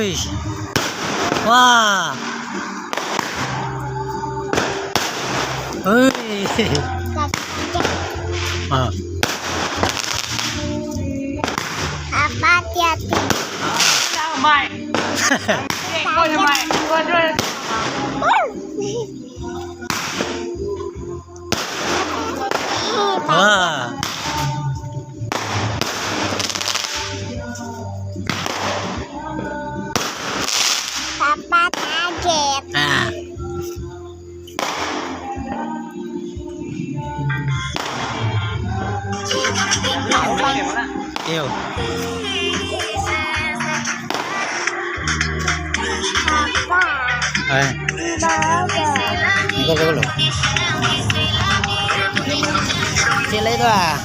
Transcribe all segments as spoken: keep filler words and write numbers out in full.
Wah. Ui. Ah. Apa hati-hati? Wah. Papa kaget. Nah. Iyo. Eh. Angkat dulu. Kecil aja tu ah.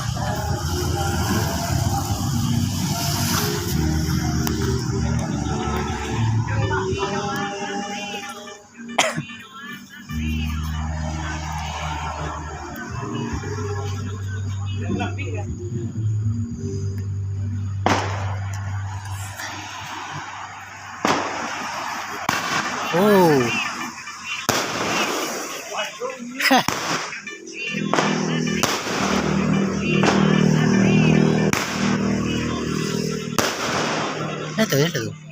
Oh. Ya tu, ya tu.